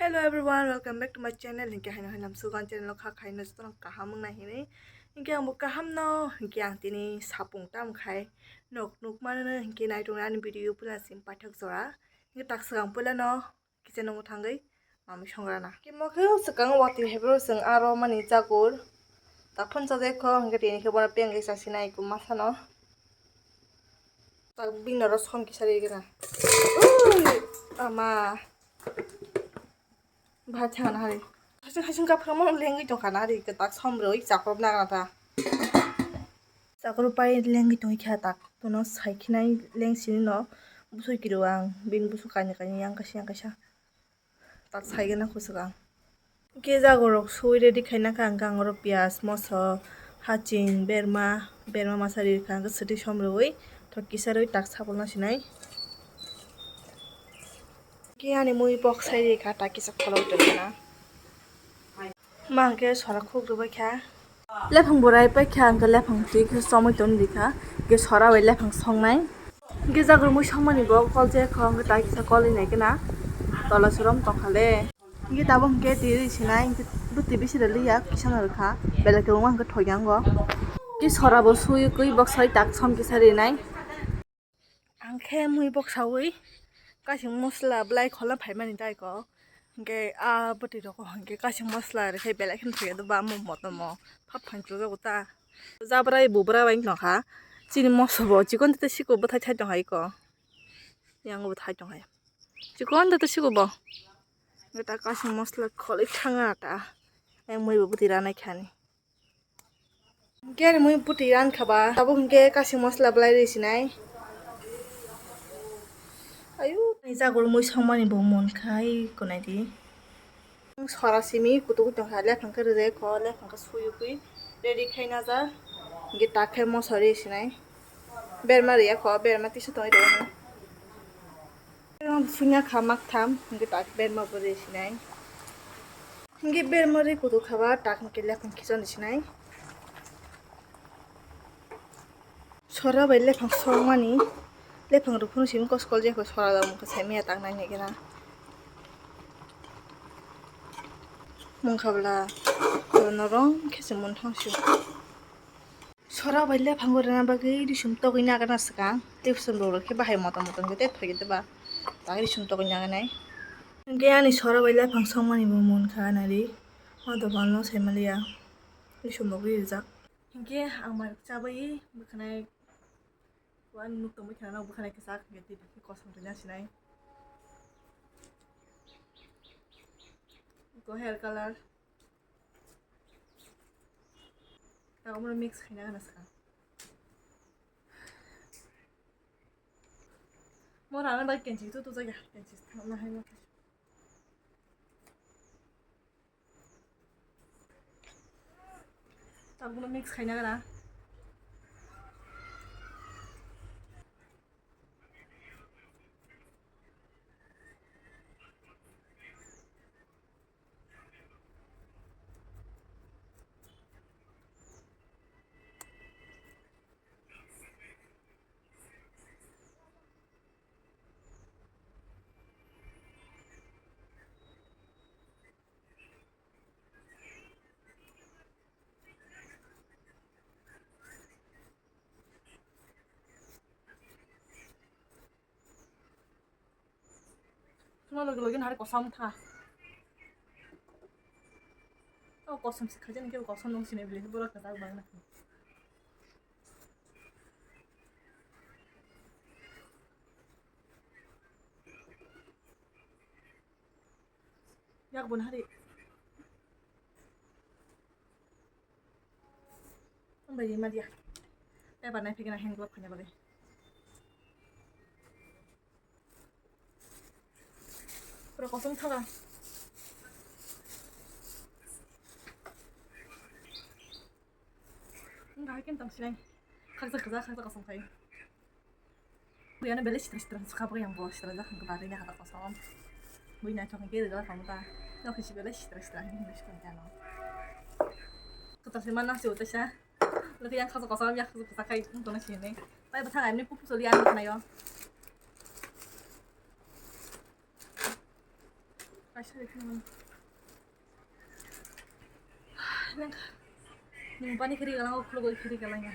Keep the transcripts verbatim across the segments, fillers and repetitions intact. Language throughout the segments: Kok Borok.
Hello everyone, welcome back to my channel. Hinkhe haino haino sugan channel kha khaino jotono kaham wngna hinwi. Hinkhe ang bo kaham no, hinkhe ang tini sapung tam khai nok nuk mano, hinkhe naitung ani video pula sim paithak jora. Hinkhe tak swkang pula no kitchen o thangwi mami songrana. Kimo khe swkang watwi hebro chwng aro mani jagur. Tak phone chajai kho, hinkhe tini khe bono peng khe chasinai ko masano. Tak bini oro som kisa ri gana. Ui, ama. Bha chana hari. Hasing hasing kaphra mo lengwi tong khana hari, tak som roi chakrop na gana ta. Chakrop pai lengwi tong kha tak. Tono sai khinai leng sini no busui kiro ang. Bin busu kani kani yang kaisa yang kaisa. Tak sai gana khusuk ang. Khe jagorok sui ready khaina kha ang khe ang oro piyaj, moso, haching, berma, berma masa ri kha ang khe swtwi som rwui thok kisa rwui tak sapulna sinai. Khe ani mui bok sai ri kha tak kisa kholok tongna. Ma hwnkhe sora khuk rwbai kha. Lephang bo rai pai kha, hwnkhe lephang twi khe chomwi tong di kha. Hwnkhe sora bai lephang songnai. Hwnkhe jagor mui songmani bo kol je kho, hwnkhe tai kisa kol wi nai khe na. Tola surom tong kha le. Hwnkhe tabuk hwnkhe twi ri sinai, hwnkhe bwtwi bisi rw liya, kisa no rw kha. Belai kwbangma hwnkhe thoi yango. Hwnkhe sora bo sui kwi bok soi tak som kisa rinai. Ang khe mui boksaui kasing mosla belai kholna phaimani dai ko. Hwnkhe a bwtwi rok hwnkhe kasing mosla rwkhe belai kheno thwiya do ba mo motomo phap phang chwlwjago ta. Jabra bubra bai wngkha chini moso bo chikon tete siko bwthai thai tong hai ko. Yang bo thai tong hai. Chikon tete siko bo. Hwnkhe ta kasing mosla kholwi thanga ta. Yang mui bo bwtwi ranai khani. Hwnkhe ani mui bwtwi ran kha ba, tabuk hwnkhe kasing mosla belai ri sinai. Ayu, ani jagor mui songmani bo mon khai kunai di. Sora simi kutuk tong kha, lephang khe rwjak kho, lephang khe sui ui ready khai na ja. Hwnkhe tak khe moso ri sinai. Berma riya kho, berma tisa tongwi rw. Berma buphang ya kha maktham, hwnkhe tak berma bo ri sinai. Hwnkhe berma ri kutuk kha ba, tak hwnkhe lephang khichon ri sinai. Sora bai lephang songmani, lephang rok phano simi koskol je kho sora da mungkha saimaya tak nai nai gena. Mungkha bwla norong khe se mun thang sio. Sora bai lephango rwna bagwi risum togwi nagana swkang. Tei risum rok khe bahai motom motom khe tei thoi khe ba. Tak risum togwi naganai. Hwnkhe ani sora bai lephang songmani bo mon kha nari. Ma dogan no sai maliya. Risum rogwi rijak. Hwnkhe ang mai rok chabai bwkhanai. Ani nuk tongwi khana no bwkhanai kwchak hwnkhe tei kosom twi nasinai. Ko hair color. Tago mano mix khaina gana swkang. Mo rana bai kenchi tu tu jaga kenchi thangna hai mo. Tago mano mix khaina gana. Suma logi logi nari kosam tha. O kosam si khaja ni kebo kosam nung sini beli bora kata bang na. Yak bun hari. Ang bai ma dia. Paper nai phikna hand glove khanya bali. Pura kosong thaga. Ang bai ken tang sinai. Khaksa khaksa khaksa kosong khai. Bui ano belai sitra sitra swkha bagwi ang bo sitra jak hwnkhe bagwi nai hadak kosom. Bui naithok hwnkhe rijak thangkha. Nok hisi belai sitra sitra hwnkhe hwnwi swkang khe ano. Kwtal se manna se utai sa. Lwkhe yang khasa kosom yak khasa kosom khai wng tongna se hinwi. Bai bwthang aimni pupu soli ang khnaio. Kaisa de phano. Nang, nang bani khiri galang, o khulugwi khiri galang ya.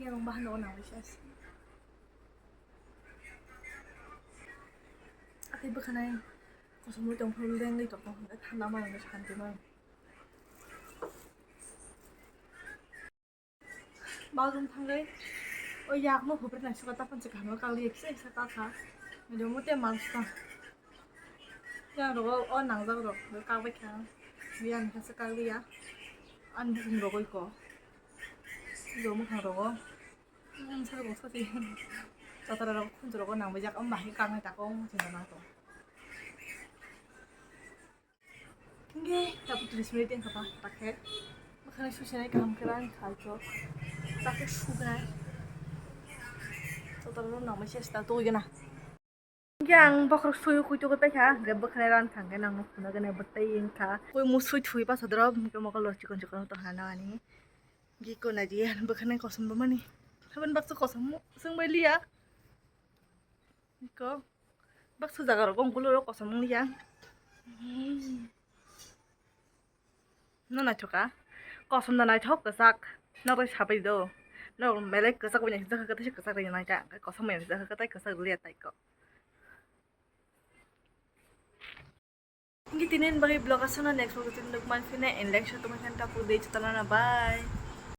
Yang bahano nang sia. Atei bwkhanai kosom tong phuru lengwi tong thanda ma nang santi ma. Bathroom thangwi o yakno hupre nai suka tapan se kaham kali kisa kisa kakha. Jomo te mansta. Yang rogo o nangjak rok kakbai kha. Yang kisa kakliya. An bukung rogoi ko. Jomo kha rogo. Ang sari boksa ti. Chatara rok khunju rogo nang bijak om bahai kaknai tako mo chinta nang to. Hingke tabuk tris minute wngkha ba, takhe. Bwkhani susinai kaham khe rani khalchok. Takhe suknai. Totoro nangmai se sta tugui gana. Hingke ang bokhorok sui kui tugui paikha, hingke bwkhani rani thangkhe nangno phunukgwi bwtwi wngkha. Koi musui thui basa drop, hingke mokol rok chikon chikon tongkha nani. Hingke kona di bwkhani kosom bwmani. Habani baksa kosom swngbai liya. Iko baksa jaga rok ongkulu rok kosom wngya. No naithoka. Kosom da naithok kwchak. No bai sabai do. No belai kwchak bai naithok kwchak bai naithok kwchak bai naithok kosom bai naithok kwchak bai liya taiko. Hingke tini ni bagwi vlog aswkno, next vlog o tini nukman phina and like share tongma khe tapuk dei chwtana bye.